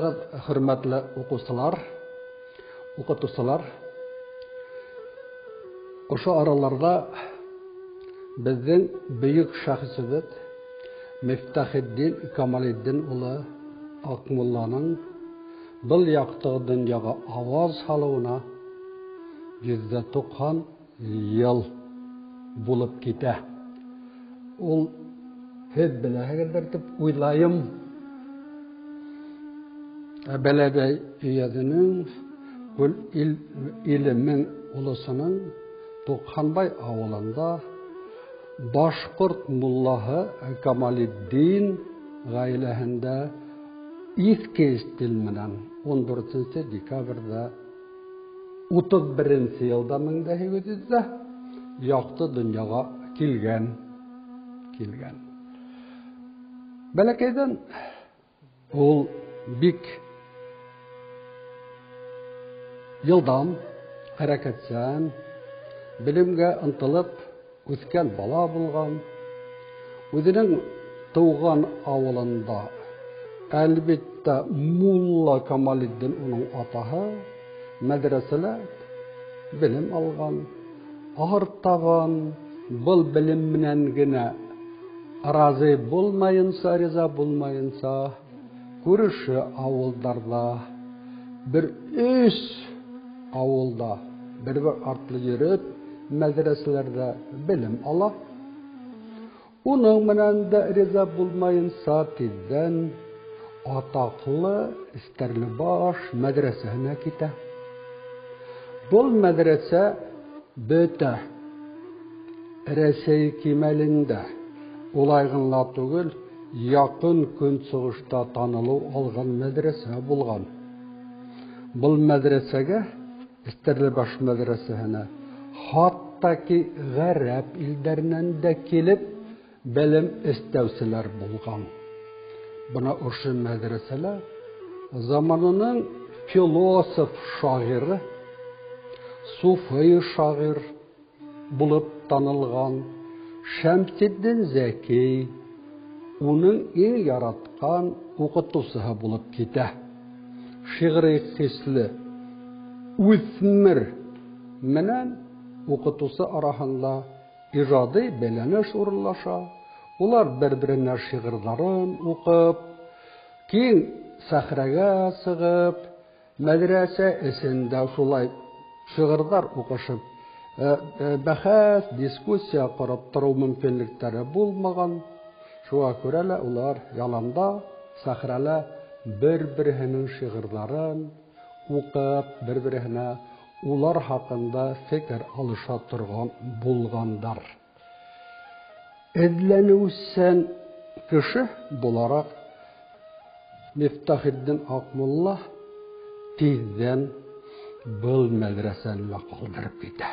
Һаумыһығыҙ, хөрмәтле уҡыусылар, уҡытыусылар. Ошо араларҙа беҙҙең бөйөк шәхесебеҙ Мифтахетдин Камалетдин улы Аҡмулланың был яҡты донъяға ауаз һалыуына 190 йыл булып китә. Ул һеҙ беләһегеҙҙер тип уйлайым. Бәләбәй өйәҙенең Күл Илемен улусының Туҡһанбай ауылында башҡорт муллаһы Камалетдин ғаиләһендә иҫке стиль менән 14 декабрҙә 31 йылда 1800-дә яҡты донъяға килгән. Бәләкәйҙән ул бик йылдам, хәрәкәтсән, белемгә ынтылып үҫкән бала булған. Үҙенең тыуған ауылында, әлбиттә, мулла Камалетдин уның атаһы мәҙрәсәлә белем алған. Артабан был белем менән генә разый булмайынса, риза булмайынса, күрше ауылдарҙа бер 3 ауылда бер-бер артлы йөрөп, мәҙрәсәләрҙә белем ала. Уның менән дә риза булмайынса, тиҙҙән атаҡлы Стәрлебаш мәҙрәсәһенә китә. Был мәҙрәсә бөтә Рәсәй кимәлендә, улай ғына түгел, яҡын көнсығышта танылыу алған мәҙрәсә булған. Был мәҙрәсәгә, Стәрлебаш мәҙрәсәһенә, хатта ки ғәрәп илдәренән дә килеп белем эстәүселәр булған. Бына ошо мәҙрәсәлә заманының философ шағиры, суфый шағир булып танылған Шәмсетдин Зәки уның иң яратҡан уҡытыусыһы булып китә. Шиғри хисле үҫмер менән уҡытыусы араһында ижади бәйләнеш урынлаша. Улар бер-беренә шиғырҙарын уҡып, киң сәхрәгә сығып, мәҙрәсә эсендә шулай шиғырҙар уҡышып, бәхәс, дискуссия ҡороп тороу мөмкинлектәре булмаған. Шуға күрә лә улар яланда, сәхрәлә бер-береһенең шиғырҙарын уҡып, бер-береһенә улар хаҡында фекер алыша торған булғандар. Эҙләнеүсән кеше булараҡ Мифтахетдин Аҡмулла тиҙҙән был мәҙрәсәне лә ҡалдырып китә.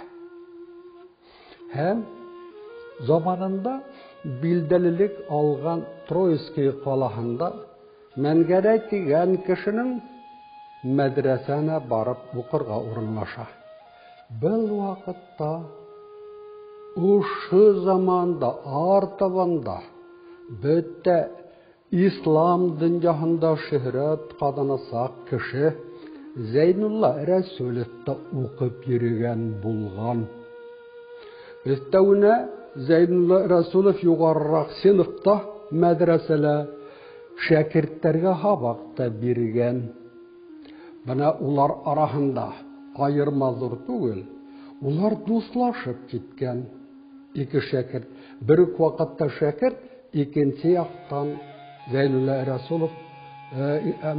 Һәм заманында билдәлелек алған Троицкий ҡалаһында Мәнгәрәй тигән кешенең мәҙрәсәһенә барып уҡырға урынлаша. Был ваҡытта ошо заманда артабанда бөтә ислам донъяһында шөһрәт ҡаҙанасаҡ кеше Зәйнулла Рәсүлев та уҡып йөрөгән булған. Өҫтәүенә Зәйнулла Рәсүлев юғарыраҡ синыфта мәҙрәсәлә шәкерттәргә һабаҡ та биргән. Бына улар араһында айырма ҙур түгел, улар дуҫлашып киткән. Ике шәкерт, бер үк ваҡытта шәкерт, икенсе яҡтан Зәйнулла Рәсүлов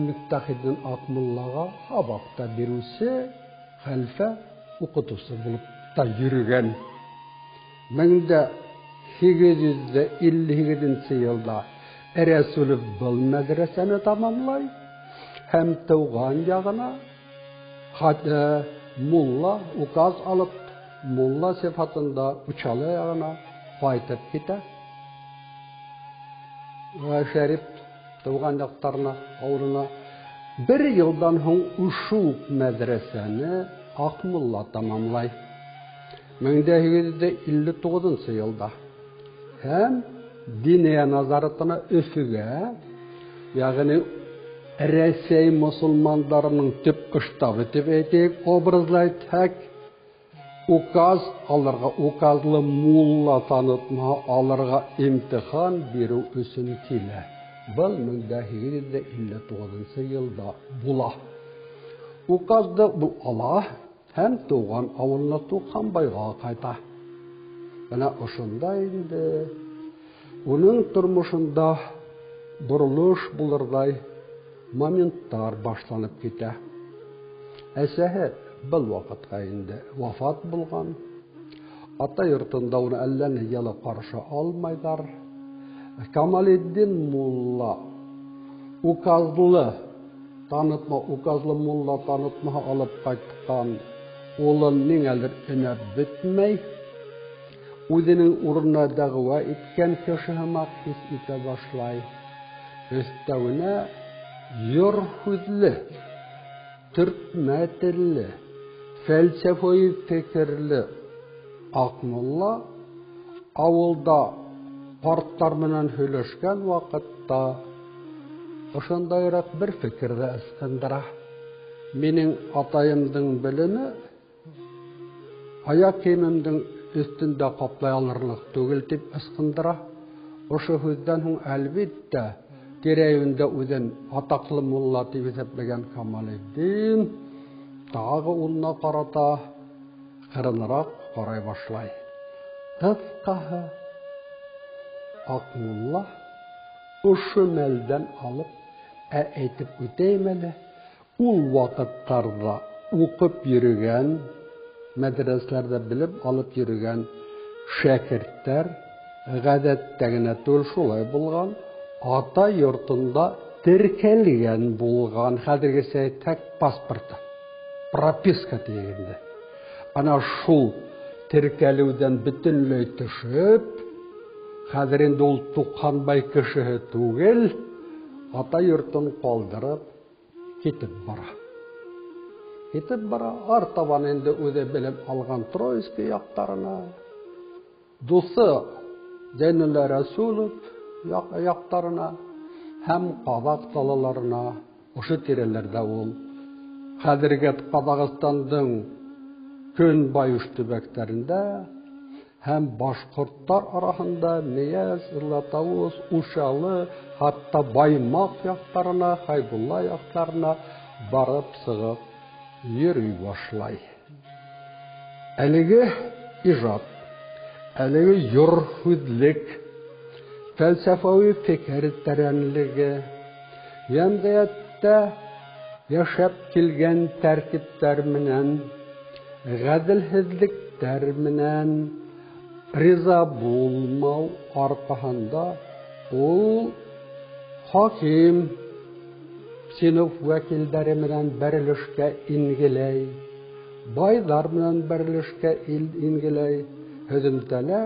Мифтахетдин Аҡмуллаға һабаҡ та биреүсе, хәлфә уҡытыусы булып та йөрөгән. 1858 йылда Рәсүлев был мәҙрәсәне тамамлай һәм тыуған яғына мулла указ алып, мулла сифатында Учалы яғына ҡайтып китә. Шәрип тыуған яҡтарына, ауылына. Бер йылдан һуң ошо уҡ мәҙрәсәне Аҡмулла тамамлай. 1859 йылда. Һәм Диния назаратына Өфөгә, йәғни Рәсәй мосолмандарының төп штабы тип әйтәйек, образлы әйтһәк, указ алырға, указлы мулла танытмаһы алырға имтихан биреү өсөн килә. Был 1859 йылда була. Указды был ала һәм тыуған ауылына Туҡһанбайға ҡайта. Бына ошонда инде уның тормошонда боролош булырҙай моменттар башланып китә. Әсәһе был ваҡытҡа инде вафат булған. Ата йортонда уны әллә ни йылы ҡаршы алмайҙар. Камалетдин мулла указлы танытма, указлы мулла танытмаһы алып ҡайтҡан улын ниңәлер өнәп бөтмәй. Үҙенең урынына дәғүә иткән кеше һымаҡ хис итә башлай. Өҫтәүенә йор һүҙле, төртмә телле, фәлсәфәүи фекерле Аҡмулла ауылда ҡарттар менән һөйләшкән ваҡытта ошондайыраҡ бер фекерҙе ысҡындыра. Минең атайымдың белеме аяҡ кейемемдең өҫтөндә ҡаплай алырлыҡ түгел тип ысҡындыра. Ошо һүҙҙән һуң әлбиттә тирә-йүндә үҙен атаҡлы мулла тип иҫәпләгән Камалетдин тағы унына ҡарата ҡырыныраҡ ҡарай башлай. Ҡыҫҡаһы, Аҡмулла ошо мәлдән алып, әйтеп үтәйем әле, ул ваҡыттарҙа уҡып йөрөгән, мәҙрәсәләрҙә белеп алып йөрөгән шәкерттәр ғәҙәттә генә түгел шулай булған, ата йортонда теркәлгән булған, хәҙергесә әйтһәк, паспорты, прописка тигәндә. Ана шул теркәлеүҙән бөтөнләй төшөп, хәҙер инде ул Туҡһанбай кешеһе түгел, ата йортон ҡалдырып китеп бара. Китеп бара, артабан инде үҙе белеп алған Троицкий яҡтарына, дуҫы Зәйнулла Рәсүлов яҡтарына һәм ҡаҙаҡ далаларына, ошо тирәләрҙә ул хәҙерге Ҡаҙағстандың көнбайыш төбәктәрендә һәм башҡорттар араһында Мейәз, Златоуст, Ушалы, хатта Баймаҡ яҡтарына, Хәйбулла яҡтарына барып сығып йөрөй башлай. Әлеге ижад, әлеге йор һүҙлек, фәлсәфәүи фекер тәрәнлеге, йәмғиәттә йәшәп килгән тәртиптәр менән, ғәҙелһеҙлектәр менән риза булмау арҡаһында ул хаким синыф вәкилдәре менән бәрелешкә ингеләй, байҙар менән бәрелешкә ингеләй, һөҙөмтәлә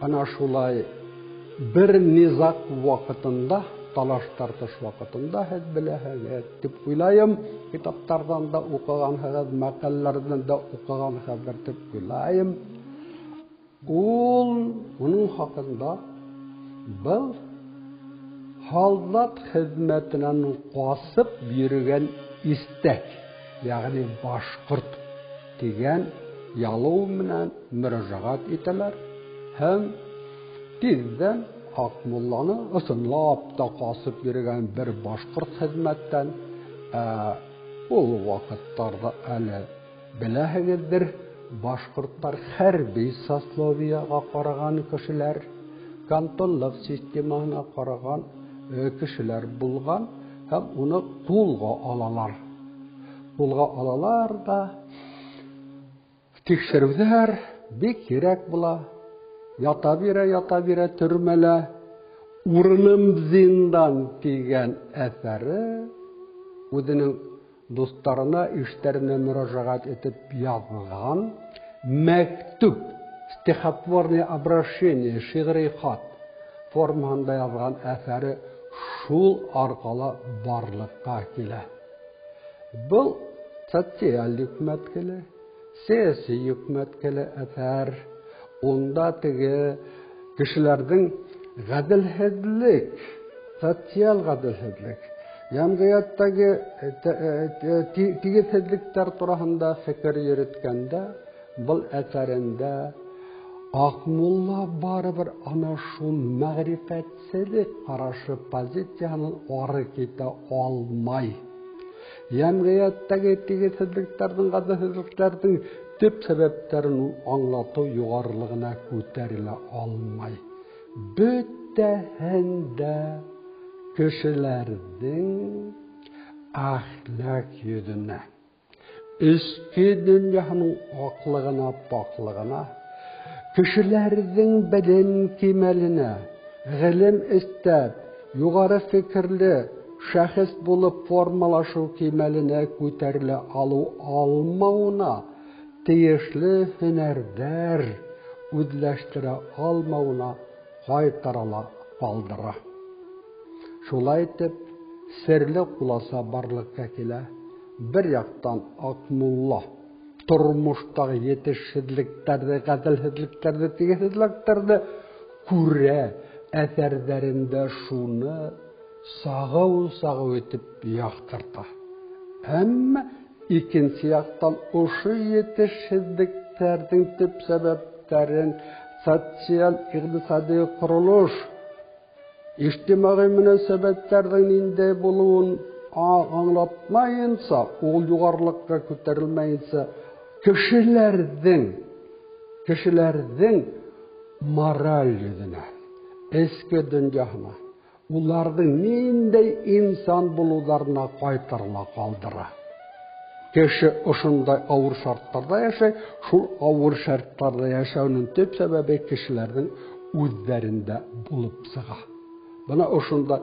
ана шулай бер низаҡ ваҡытында, талаш-тартыш ваҡытында, һеҙ беләһегеҙ тип уйлайым, китаптарҙан да уҡығанһығыҙ, мәҡәләләрҙән дә уҡығанһығыҙ тип уйлайым. Ул уның хаҡында был һалдат хеҙмәтенән ҡасып йөрөгән истәк, йәғни башҡорт тигән ялыу менән мөрәжәғәт итәләр һәм тиҙҙән Аҡмулланы ысынлап та ҡасып йөрөгән бер башҡорт хеҙмәттән, ул ваҡыттарҙа әле беләһегеҙҙер, башҡорттар хәрби сословияға ҡараған кешеләр, кантонлыҡ системаһына ҡараған кешеләр булған һәм уны ҡулға алалар. Ҡулға алалар ҙа тикшереүҙәр бик һирәк була. Ята бирә, ята бирә төрмәлә. Урыным зиндан тигән әҫәре үҙенең дуҫтарына, иштәренә мөрәжәғәт итеп яҙған мәктүп, стихотворное обращение, шиғри хат формаһында яҙған әҫәре шул арҡала барлыҡҡа килә. Был социаль йөкмәткеле, сәйәси йөкмәткеле әҫәр. Унда теге кешеләрҙең ғәҙелһеҙлек, социаль ғәҙелһеҙлек, Йәмғиәттәге тигеҙһеҙлектәр тураһында фекер йөрөткәндә, был әҫәрендә Аҡмулла барыбер ана шул мәғрифәтселек ҡарашы позицияһынан ары китә алмай. Йәмғиәттәге тигеҙһеҙлектәрҙең, ғәҙелһеҙлектәрҙең төп сәбәптәрен аңлатыу юғарылығына күтәрелә алмай. Бөтәһен дә кешеләрҙең әхлаҡ йөҙөнә, эске донъяһының аҡлығына, паҡлығына, кешеләрҙең белем кимәленә, ғилем эстәп, юғары фекерле шәхес булып формалашыу кимәленә күтәрелә алыу алмауына, тейешле һөнәрҙәр үҙләштерә алмауына ҡайтарыла ҡалдыра. Шулай итеп, серле ҡуласа барлыҡҡа килә. Бер яҡтан Аҡмулла тормоштағы етешһеҙлектәрҙе, ғәҙелһеҙлектәрҙе, тигеҙһеҙлектәрҙе күрә, әҫәрҙәрендә шуны сағыу-сағыу итеп яҡтырта. Әммә икенсе яҡтан ошо етешһеҙлектәрҙең төп сәбәптәрен социаль иҡтисади ҡоролош, ижтимағи мөнәсәбәттәрҙең ниндәй булыуын аңлатмайынса, ул юғарылыҡҡа күтәрелмәйенсә, кешеләрҙең мораль йөҙөнә, эске донъяһына, уларҙың ниндәй инсан булыуҙарына ҡайтарыла ҡалдыра. Кеше ошондай ауыр шарттарҙа йәшәй, шул ауыр шарттарҙа йәшәүенең төп сәбәбе кешеләрҙең үҙҙәрендә булып сыға. Бына ошонда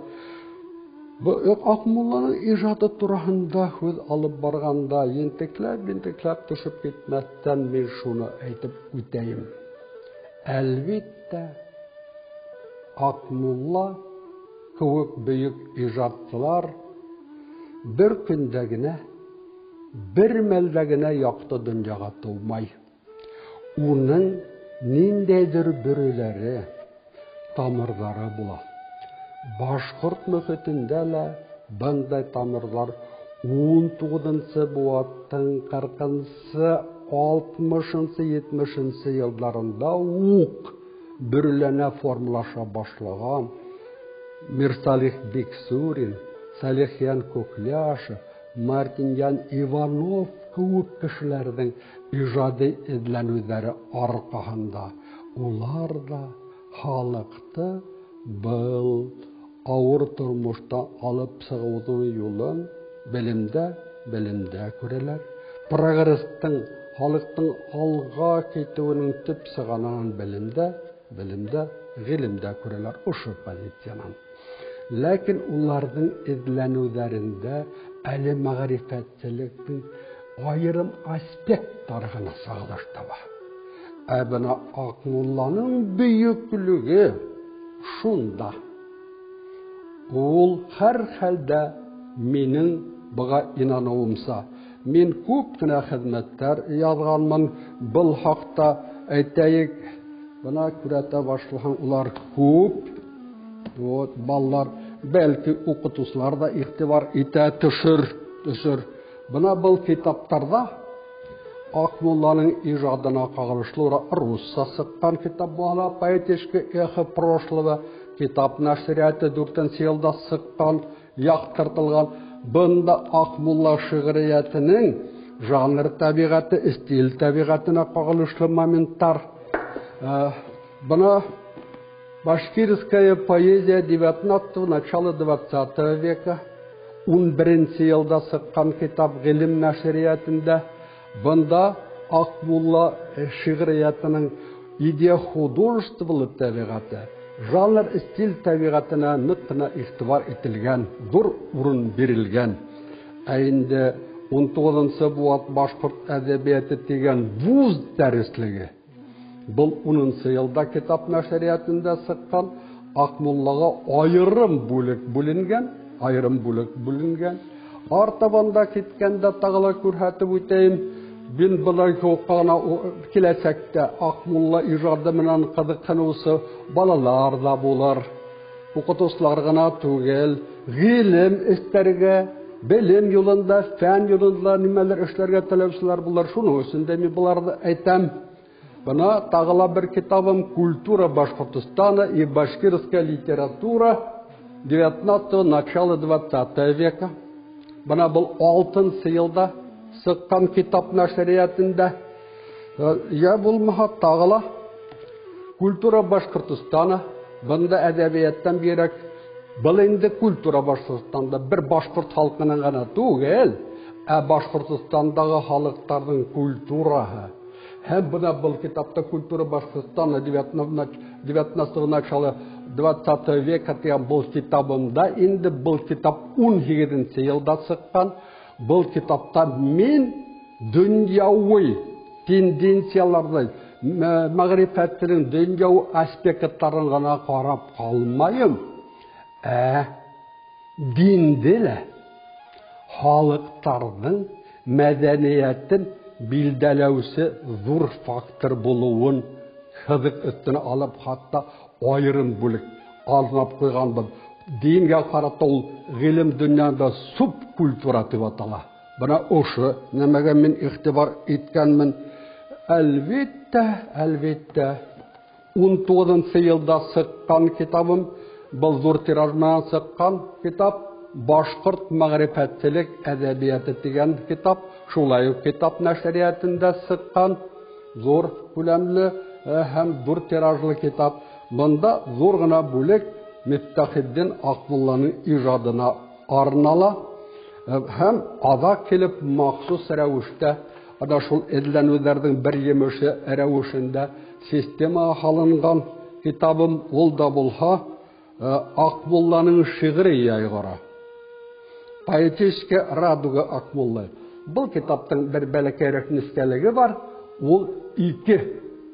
Аҡмулланың ижады тураһында һүҙ алып барғанда ентекләп-ентекләп төшөп китмәҫтән мин шуны әйтеп үтәйем. Әлбиттә, Аҡмулла кеүек бөйөк ижадсылар бер көндә генә, бер мәлдә генә яҡты донъяға тыумай. Уның ниндәйҙер бөрөләре, тамырҙары була. Башҡорт мөхитендә лә бындай тамырҙар 19-нсы быуаттың 40-нсы, 60-нсы, 70-нсе йылдарында уҡ бөрөләнә, формалаша башлаған. Мирсалих Биксурин, Салихйән Кокляшев, Мартинйән Иванов кеүек кешеләрҙең ижади эҙләнеүҙәре арҡаһында улар ҙа халыҡты был ауыр тормоштан алып сығыуҙың юлын белемдә күрәләр. Прогресстың, халыҡтың алға китеүенең төп сығанағын белемдә, ғилемдә күрәләр ошо позициянан. Ләкин уларҙың эҙләнеүҙәрендә әле мәғрифәтселектең айырым аспекттары ғына сағылыш таба. Ә бына Аҡмулланың бөйөклөгө шунда. Ул һәр хәлдә минең быға инаныуымса, мин күп кенә хеҙмәттәр яҙғанмын был хаҡта, әйтәйек, бына күрәтә башлаһаң, улар күп. Вот, балалар, бәлки уҡытыусылар ҙа иғтибар итә төшөр. Бына был китаптарҙа Аҡмулланың ижадына ҡағылышлы русса сыҡҡан китап була, «Поэтическое эхо прошлого» китап нәшриәте 4-нсе йылда сыҡҡан, яҡтыртылған. Бында Аҡмулла шиғриәтенең жанр тәбиғәте, стиль тәбиғәтенә ҡағылышлы моменттар. Бына «Башкирская поэзия 19-го, начала 20 века» 11-нсе йылда сыҡҡан китап ғилем нәшриәтендә. Бында Аҡмулла шиғриәтенең идея художестволы тәбиғәте, жанр стиль тәбиғәтенә ныҡ ҡына иғтибар ителгән, ҙур урын бирелгән. Ә инде 19-нсы быуат башҡорт әҙәбиәте тигән вуз дәреслеге был 10-нсы йылда китап нәшриәтендә сыҡҡан. Аҡмуллаға айырым бүлек бүленгән, айырым бүлек бүленгән. Артабанда киткәндә тағы ла күрһәтеп үтәйем. Мин былай ҡына киләсәктә Аҡмулла ижады менән ҡыҙыҡһыныусы балалар ҙа булыр, уҡытыусылар ғына түгел, Ғилем эстәргә, белем юлында, фән юлында нимәлер эшләргә теләүселәр булыр. Шуның өсөн дә мин быларҙы әйтәм. Бына тағы ла бер китабым «Культура Башкортостана и башкирская литература 19-го, начала 20 века». Бына был 6-нсы йылда сыҡҡан китап нәшриәтендә. Я булмаһа тағы ла «Культура Башкортостана», бында әҙәбиәттән бигерәк был инде культура Башҡортостанда бер башҡорт халҡының ғына түгел, ә Башҡортостандағы халыҡтарҙың культураһы. Һәм бына был китапта «Культура Башҡортостана 19-го, начала 20 века» тигән был китабымда инде был китап 18-нсе йылда сыҡҡан. Был китапта мин донъяуи тенденцияларҙы, мәғрифәттең донъяуи аспекттарын ғына ҡарап ҡалмайым, ә динде лә халыҡтарҙың мәҙәниәтен билдәләүсе ҙур фактор булыуын һыҙыҡ өҫтөнә алып, хатта айырым бүлек алынып ҡуйғанбыҙ. Дингә ҡарата ул ғилем донъяһында субкультура тип атала. Бына ошо нәмәгә мин иғтибар иткәнмен. Әлбиттә, әлбиттә, 19-нсы йылда сыҡҡан китабым, был ҙур тираж менән сыҡҡан китап, «Башҡорт мәғрифәтселек әҙәбиәте» тигән китап, шулай уҡ китап нәшриәтендә сыҡҡан ҙур күләмле һәм ҙур тиражлы китап. Бында ҙур ғына бүлек Мифтахетдин Аҡмулланың ижадына арнала һәм аҙаҡ килеп махсус рәүештә ана шул эҙләнеүҙәрҙең бер емеше рәүешендә системаға һалынған китабым, ул да булһа Аҡмулланың шиғри яйғара. «Поэтическая радуга Акмуллы». Был китаптың бер бәләкәйерәк нескәлеге бар, ул ике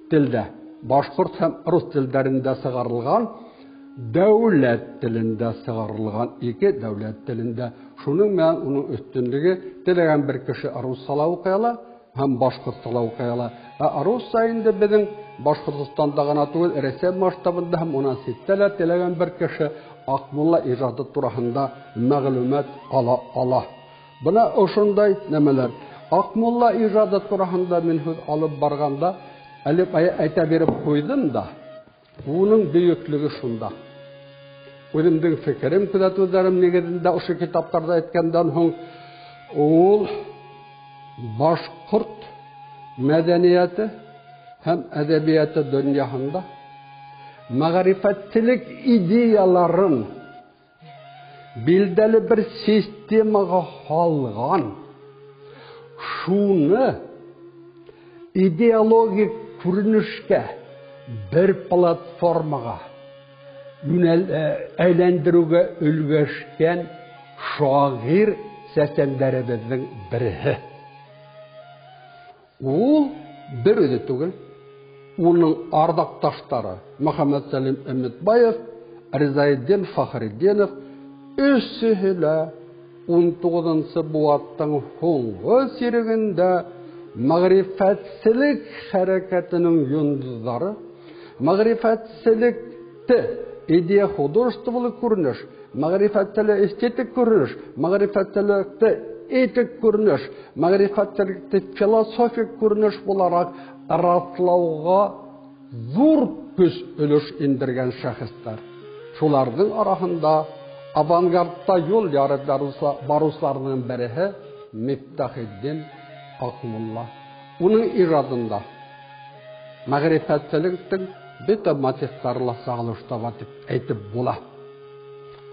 телдә, башҡорт һәм рус телдәрендә сығарылған, дәүләт телендә сығарылған, ике дәүләт телендә. Шуның менән уның өҫтөнлөгө, теләгән бер кеше русса ла уҡый ала һәм башҡортса ла уҡый ала. Ә русса инде беҙҙең Башҡортостанда ғына түгел, Рәсәй масштабында һәм унан ситтә лә теләгән бер кеше Аҡмулла ижады тураһында мәғлүмәт ала ала. Бына ошондай нәмәләр. Аҡмулла ижады тураһында мин һүҙ алып барғанда әле әйтә биреп ҡуйҙым да, уның бөйөклөгө шунда. Үҙемдең фекерем, күҙәтеүҙәрем нигеҙендә ошо китаптарҙа әйткәндән һуң ул башҡорт мәҙәниәте һәм әҙәбиәте донъяһында мәғрифәтселек идеяларын билдәле бер системаға һалған, шуны идеологик күренешкә, бер платформаға әйләндереүгә өлгәшкән шағир сәсәндәребеҙҙең береһе. Ул бер үҙе түгел, уның ардаҡташтары Мөхәммәт Сәлим Өмөтбаев, Ризаетдин Фәхретдинов өсөһө лә 19-нсы быуаттың һуңғы сирегендә мәғрифәтселек хәрәкәтенең йондоҙҙары, мәғрифәтселекте идея художестволы күренеш, мәғрифәтселек эстетик күренеш, мәғрифәтселекте этик күренеш, мәғрифәтселекте философик күренеш булараҡ раҫлауға ҙур көс өлөш индергән шәхестәр. Шуларҙың араһында авангардта юл ярып барыусыларҙың береһе Мифтахетдин Аҡмулла. Уның ижадында мәғрифәтселектең бөтә мотивтары ла сағылыш таба тип әйтеп була.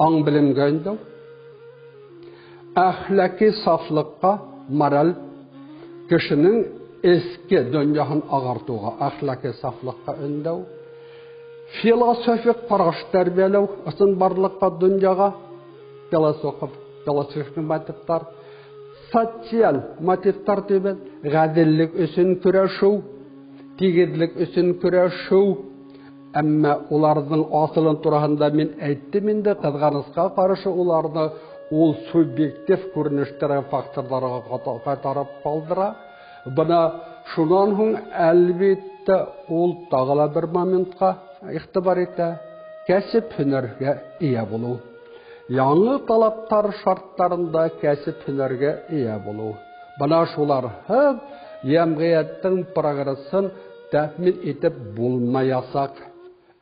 Аң белемгә өндәү, әхлаки сафлыҡҡа, мораль, кешенең эске донъяһын ағартыуға, әхлаки сафлыҡҡа өндәү, философик ҡараш тәрбиәләү ысынбарлыҡҡа, донъяға, философик мотивтар, социаль мотивтар тибеҙ, ғәҙеллек өсөн көрәшеү, тигеҙлек өсөн көрәшеү. Әммә уларҙың асылын тураһында мин әйттем инде, ҡыҙғанысҡа ҡаршы уларҙы ул субъектив күренештәргә, факторҙарға ҡайтарып ҡалдыра. Бына шунан һуң әлбиттә ул тағы ла бер моментҡа иғтибар итә: кәсеп һөнәргә эйә булыу. яңы талаптар шарттарында кәсеп һөнәргә эйә булыу. Бына шуларһыҙ йәмғиәттең прогрессын тәьмин итеп булмаясаҡ.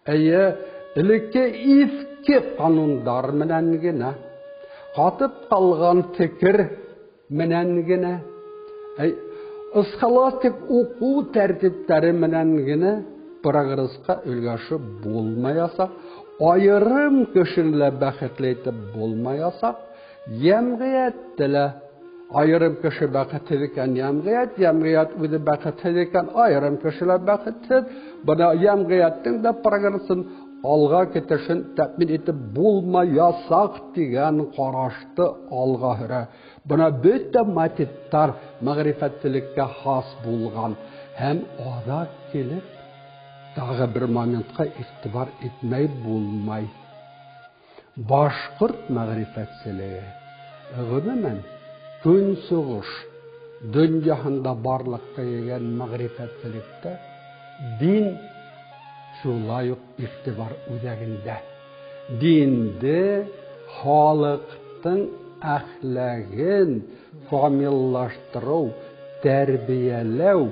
Эйе, элекке иҫке ҡанундар менән генә, ҡатып ҡалған фекер менән генә, схоластик уҡыу тәртиптәре менән генә прогрессҡа өлгәшеп булмаясаҡ, айырым кешене лә бәхетле итеп булмаясаҡ, йәмғиәтте лә айырым кеше бәхетһеҙ икән йәмғиәт, йәмғиәт үҙе бәхетһеҙ икән, айырым кеше лә бәхетһеҙ. Бына йәмғиәттең дә прогрессын алға китешен тәьмин итеп булмаясаҡ тигән ҡарашты алға һөрә. Бына бөтә мотивтар мәғрифәтселеккә хас булған һәм аҙаҡ килеп тағы бер моментҡа иғтибар итмәй булмай. Башҡорт мәғрифәтселеге ғөмүмән көнсығыш донъяһында барлыҡҡа килгән мәғрифәтселектә дин шулай уҡ иғтибар үҙәгендә. Динде халыҡтың әхләген камиллаштырыу, тәрбиәләү,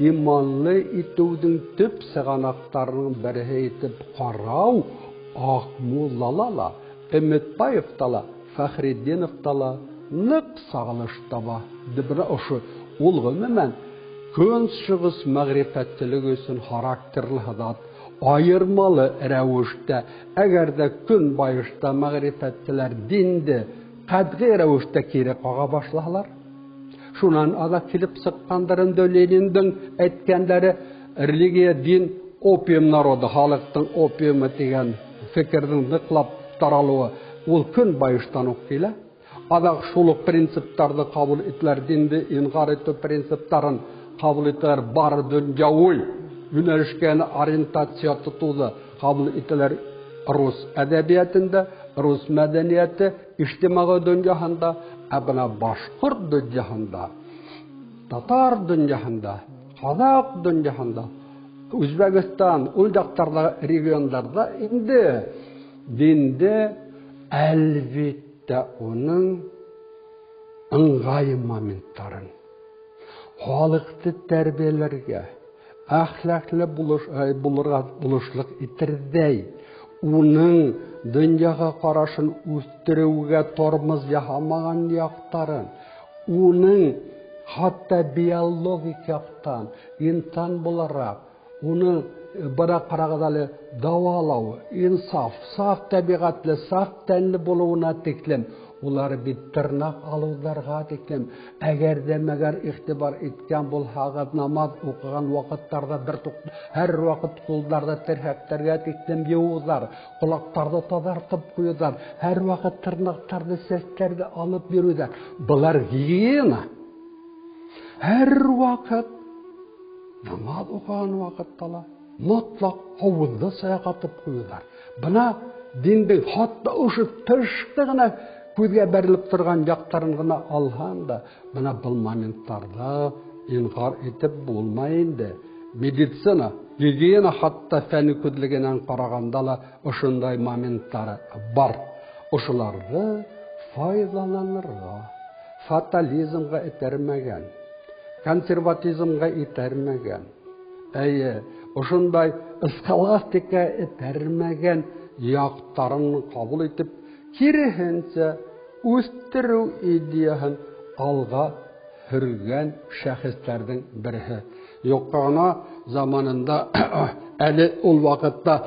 иманлы итеүҙең төп сығанаҡтарының береһе итеп ҡарау Аҡмуллала ла, Өмөтбаевта ла, Фәхретдиновта ла ныҡ сағылыш таба. Бына ошо ул ғөмүмән көнсығыш мәғрифәтселеге өсөн характерлы зат, айырмалы рәүештә, әгәр ҙә көнбайышта мәғрифәтселәр динде ҡәтғи рәүештә кире ҡаға башлаһалар, шунан аҙаҡ килеп сыҡҡандар инде Лениндың әйткәндәре религия, дин опиум народы, халыҡтың опиумы тигән фекерҙең ныҡлап таралыуы ул көнбайыштан уҡ килә. Аҙаҡ шул уҡ принциптарҙы ҡабул ителәр, динде инҡар итеү принциптарын ҡабул ителәр, бар донъяуи йүнәлешкә ориентация тотоуҙы ҡабул ителәр рус әҙәбиәтендә, рус мәҙәниәте ижтимағи донъяһында, ә бына башҡорт донъяһында, татар донъяһында, ҡаҙаҡ донъяһында, Үзбәкстан, ул яҡтарҙағы региондарҙа инде динде әлбиттә уның ыңғай моменттарын, халыҡты тәрбиәләргә, әхлаҡлы булырға булышлыҡ итерҙәй, уның донъяға ҡарашын үҫтереүгә тормоз яһамаған яҡтарын, уның хатта биологик яҡтан инсан булараҡ уны бына ҡарағыҙ әле дауалау, инсаф, саф тәбиғәтле, саф тәнле булыуына тиклем, улар бит тырнаҡ алыуҙарға тиклем, әгәр ҙә мәгәр иғтибар иткән булһағыҙ, намаҙ уҡыған ваҡыттарҙа бер һәр ваҡыт ҡулдарҙы терһәктәргә тиклем йыуыуҙар, ҡолаҡтарҙы таҙартып ҡуйыуҙар, һәр ваҡыт тырнаҡтарҙы, сәстәрҙе алып йөрөүҙәр, былар гигиена. Һәр ваҡыт намаҙ уҡыған ваҡытта ла мотлаҡ ауыҙҙы сайҡатып ҡуйыуҙар. Бына диндең хатта ошо тышты ғына күҙгә бәрелеп торған яҡтарын ғына алһаң да, бына был моменттарҙа инҡар итеп булмай инде. Медицина, гигиена хатта фәнни күҙлегенән ҡарағанда ла ошондай моменттары бар. Ошоларҙы файҙаланырға, фатализмға этәрмәгән, консерватизмға этәрмәгән, әйе, ошондай схоластика этәрмәгән яҡтарын ҡабул итеп, киреһенсә үҫтереү идеяһын алға һөргән шәхестәрҙең береһе. Юҡҡа ғына заманында әле ул ваҡытта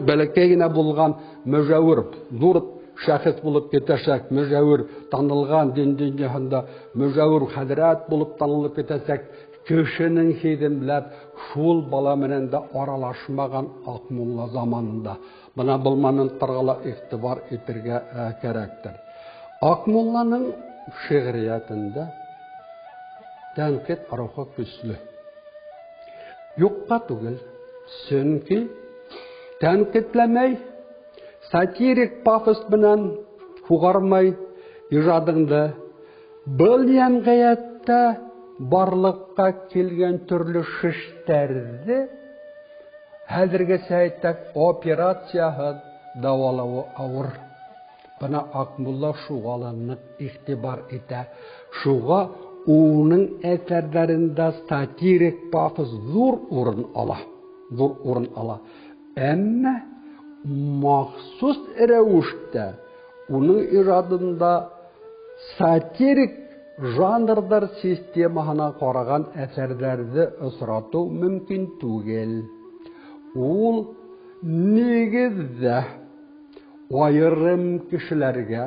бәләкәй генә булған мөжәүер, ҙур шәхес булып китәсәк, мөжәүер танылған дин донъяһында мөжәүер хәҙрәт булып танылып китәсәк кешенең һиҙемләп шул бала менән дә аралашмаған Аҡмулла заманында. Бына был моменттарға ла иғтибар итергә кәрәктер. Аҡмулланың шиғриәтендә тәнҡит рухы көслө. Юҡҡа түгел, сөнки тәнҡитләмәй, сатирик пафос менән һуғармай ижадыңды был йәмғиәттә барлыҡҡа килгән төрлө шештәрҙе хәҙергесә әйтһәк, операцияһыҙ дауалауы ауыр. Бына Аҡмулла шуға ла ныҡ иғтибар итә. Шуға уның әҫәрҙәрендә сатирик пафос ҙур урын ала. Ҙур урын ала. Әммә махсус рәүештә уның ижадында сатирик жанрҙар системаһына ҡараған әҫәрҙәрҙе осратыу мөмкин түгел. Ул нигеҙҙә айырым кешеләргә,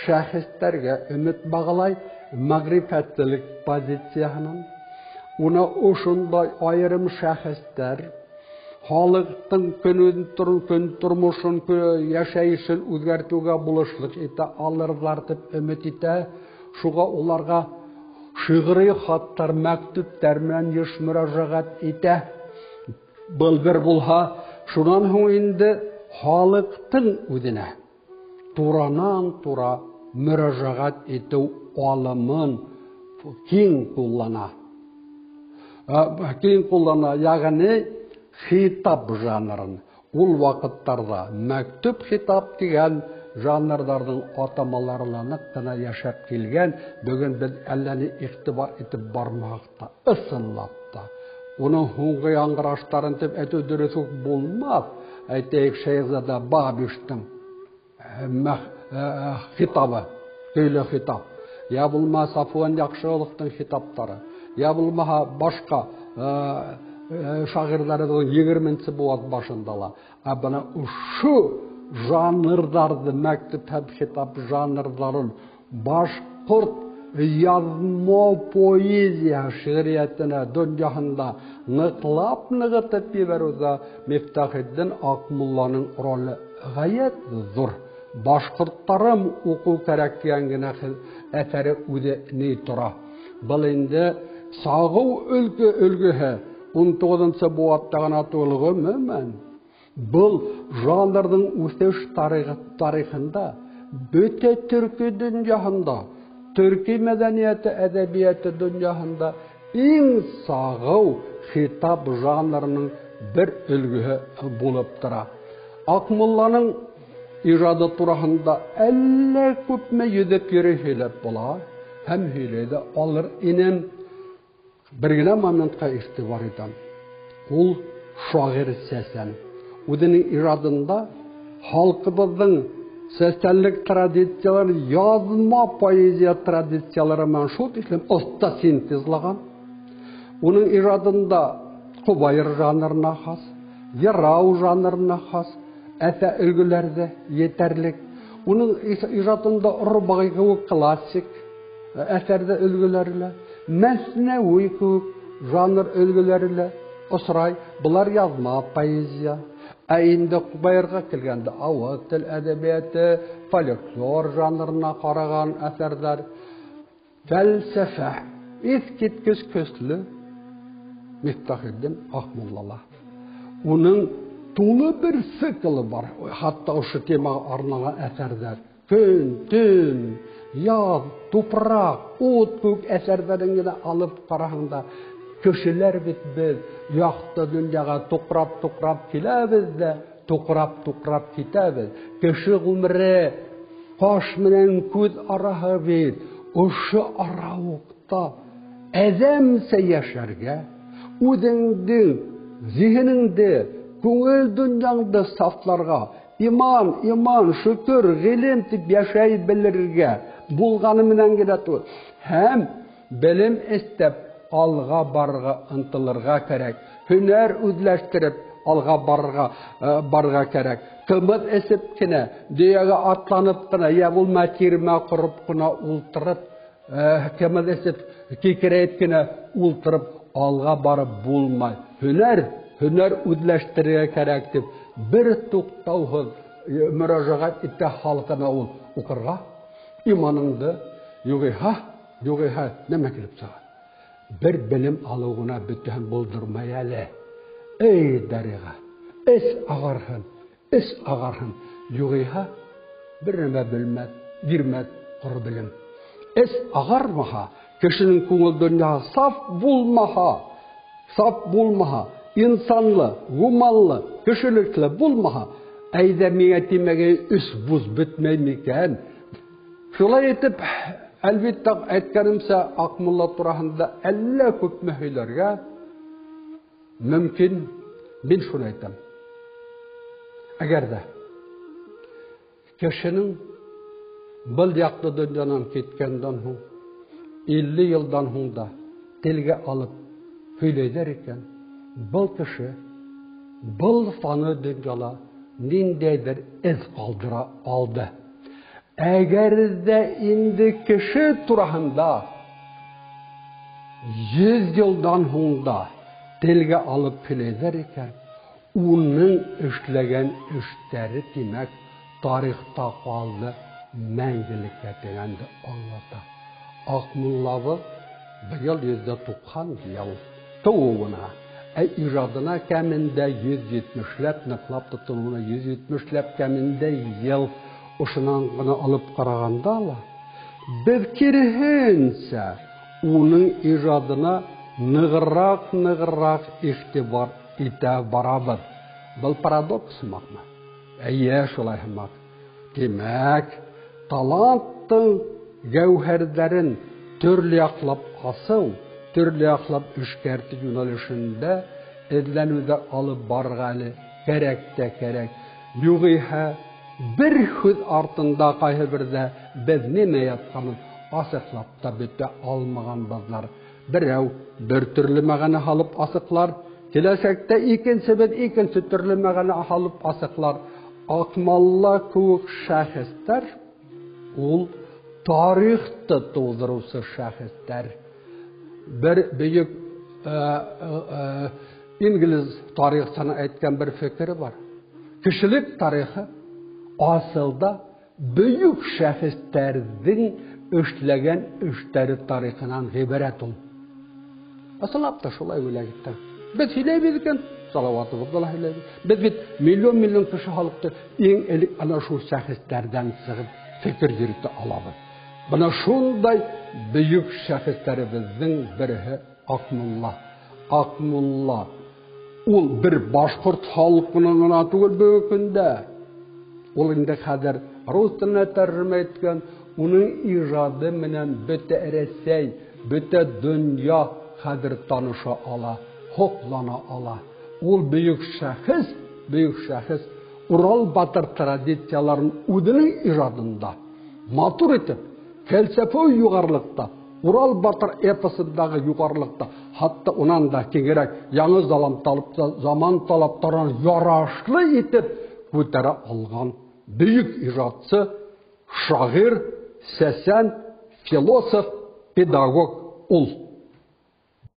шәхестәргә өмөт бағлай мәғрифәтселек позицияһынан. Уны ошондай айырым шәхестәр халыҡтың көн тормошон, йәшәйешен үҙгәртеүгә булышлыҡ итә алырҙар тип өмөт итә. Шуға уларға шиғри хаттар, мәктүптәр менән йыш мөрәжәғәт итә. Был бер булһа, шунан һуң инде халыҡтың үҙенә туранан-тура мөрәжәғәт итеү алымын киң ҡуллана. Киң ҡуллана, йәғни хитап жанрын. Ул ваҡыттарҙа мәктүп хитап тигән жанрҙарҙың атамалары ла ныҡ ҡына йәшәп килгән. Бөгөн беҙ әллә ни иғтибар итеп бармаһаҡ та, ысынлап та уның һуңғы яңғыраштарын тип әйтеү дөрөҫ үк булмаҫ. Әйтәйек, Шәйехзада Бабиштың хитабы, көйлө хитап, я булмаһа Сафуан Яҡшығоловтың хитаптары, я булмаһа башҡа шағирҙарыбыҙҙың 20-нсе быуат башында ла. Ә бына ошо жанрҙарҙы, мәктүп һәм хитап жанрҙарын башҡорт яҙма поэзия шиғриәтенә донъяһында ныҡлап нығытып ебәреүҙә Мифтахетдин Аҡмулланың роле ғәйәт ҙур. Башҡорттарым уҡыу кәрәк тигән генә әҫәре үҙе ни тора. Был инде сағыу өлгөһө 19-нсы быуатта ғына түгел, ғөмүмән был жанрҙың үҫеш тарихында бөтә төрки донъяһында, төрки мәҙәниәте, әҙәбиәте донъяһында иң сағыу хитап жанрының бер өлгөһө булып тора. Аҡмулланың ижады тураһында әллә күпме йөҙөп йөрөй һөйләп була, һәм һөйләй ҙә алыр инем. Бер генә моментҡа иғтибар итәм. Ул шағир сәсән. Үҙенең ижадында халҡыбыҙҙың сәсәнлек традицияларын, яҙма поэзия традициялары менән шул тиклем оҫта синтезлаған. Уның ижадында ҡобайыр жанрына хас, йырау жанрына хас әҫә өлгөләр ҙә етәрлек. Уның ижадында рубағи кеүек классик әҫәрҙә өлгөләре лә, мәҫнәүи кеүек жанр өлгөләре лә осрай. Былар яҙма поэзия. Ә инде ҡобайырға килгәндә ауыҙ тел әҙәбиәте, фольклор жанрына ҡараған әҫәрҙәр, фәлсәфә, иҫ киткес көслө Мифтахетдин Аҡмуллала. Уның тулы бер циклы бар, хатта ошо темаға арналған әҫәрҙәр. Көн, төн, яҙ, тупраҡ, ут кеүек әҫәрҙәрен генә алып ҡараһаң да, кешеләр бит беҙ яҡты донъяға туҡрап-туҡрап киләбеҙ ҙә, туҡрап-туҡрап китәбеҙ. Кеше ғүмере ҡаш менән күҙ араһы бит. Ошо арауыҡта әҙәмсә йәшәргә, үҙеңдең зиһенеңде, күңел донъяңды сафларға, иман, иман, шөкөр, ғилем тип йәшәй белергә булғаны менән генә түгел, һәм белем эстәп алға барырға ынтылырға кәрәк, һөнәр үҙләштереп алға барырға кәрәк. Ҡымыҙ эсеп кенә, дөйәгә атланып ҡына, йә булма тирмә ҡороп ҡына ултырып, ҡымыҙ эсеп кикерәйеп кенә ултырып алға барып булмай. Һөнәр, һөнәр үҙләштерергә кәрәк тип бер туҡтауһыҙ мөрәжәғәт итә халҡына ул уҡырға, иманыңды юғиһә, юғиһә нәмә килеп сыға? Бер белем алыу ғына бөтәһен булдырмай әле. Эй, дариға, эс ағарһын, эс ағарһын. Юғиһә бер нәмә белмәҫ, бирмәҫ ҡоро белем. Эс ағармаһа, кешенең күңел донъяһы саф булмаһа, саф булмаһа, инсанлы, гуманлы, кешелекле булмаһа, Әйҙә миңә тимәгәй 3 вуз бөтмәй микән? Шулай итеп, әлбиттә, әйткәнемсә, Аҡмулла тураһында әллә күпме һөйләргә мөмкин. Мин шуны әйтәм. Әгәр ҙә кешенең был яҡты донъянан киткәндән һуң 50 йылдан һуң да телгә алып һөйләйҙәр икән, был кеше был фаны донъяла ниндәйҙер эҙ ҡалдыра алды. Әгәр ҙә инде кеше тураһында 100 йылдан һуң да телгә алып һөйләйҙәр икән, уның эшләгән эштәре, тимәк, тарихта ҡалды, мәңгелеккә тигәнде аңлата. Аҡмуллабыҙ быйыл 190 йыл тыуыуына, ә ижадына кәмендә 170-ләп, ныҡлап тотоноуына 170-ләп кәмендә йыл. Ошонан ғына алып ҡарағанда ла, беҙ киреһенсә уның ижадына нығыраҡ иғтибар итә барабыҙ. Был парадокс һымаҡмы? Эйе, шулай һымаҡ. Тимәк, таланттың гәүһәрҙәрен төрлө яҡлап асыу, төрлө яҡлап эшкәртеү йүнәлешендә эҙләнеүҙәр алып барырға әле кәрәк тә кәрәк. Юғиһә, бер һүҙ артында ҡайһы берҙә беҙ нимә ятҡанын асыҡлап та бөтә алмағанбыҙлар. Берәү бер төрлө мәғәнә һалып асыҡлар, киләсәктә икенсебеҙ икенсе төрлө мәғәнә һалып асыҡлар. Аҡмулла кеүек шәхестәр ул тарихты тыуҙырыусы шәхестәр. Бер бөйөк инглиз тарихсының әйткән бер фекере бар. Кешелек тарихы асылда бөйөк шәхестәрҙең эшләгән эштәре тарихынан ғибәрәт ул. Ысынлап та шулай уйлай киттек. Беҙ һөйләйбеҙ икән, Салауатыбыҙҙы ла һөйләйбеҙ. Беҙ бит миллион-миллион кеше халыҡты иң элек ана шул шәхестәрҙән сығып фекер йөрөтә алабыҙ. Бына шундай бөйөк шәхестәребеҙҙең береһе Аҡмулла. Аҡмулла ул бер башҡорт халҡының ғына түгел бөгөнгө көндә. Ул инде хәҙер рус теленә тәржемә иткән, уның ижады менән бөтә Рәсәй, бөтә донъя хәҙер таныша ала, һоҡлана ала. Ул бөйөк шәхес, бөйөк шәхес Урал батыр традицияларын үҙенең ижадында матур итеп, фәлсәфәү юғарылыҡта, Урал батыр эпосындағы юғарылыҡта, хатта унан да киңерәк яңы заман талаптарын ярашлы итеп күтәрә алған бөйөк ижадсы, шағир, сәсән, философ, педагог ул.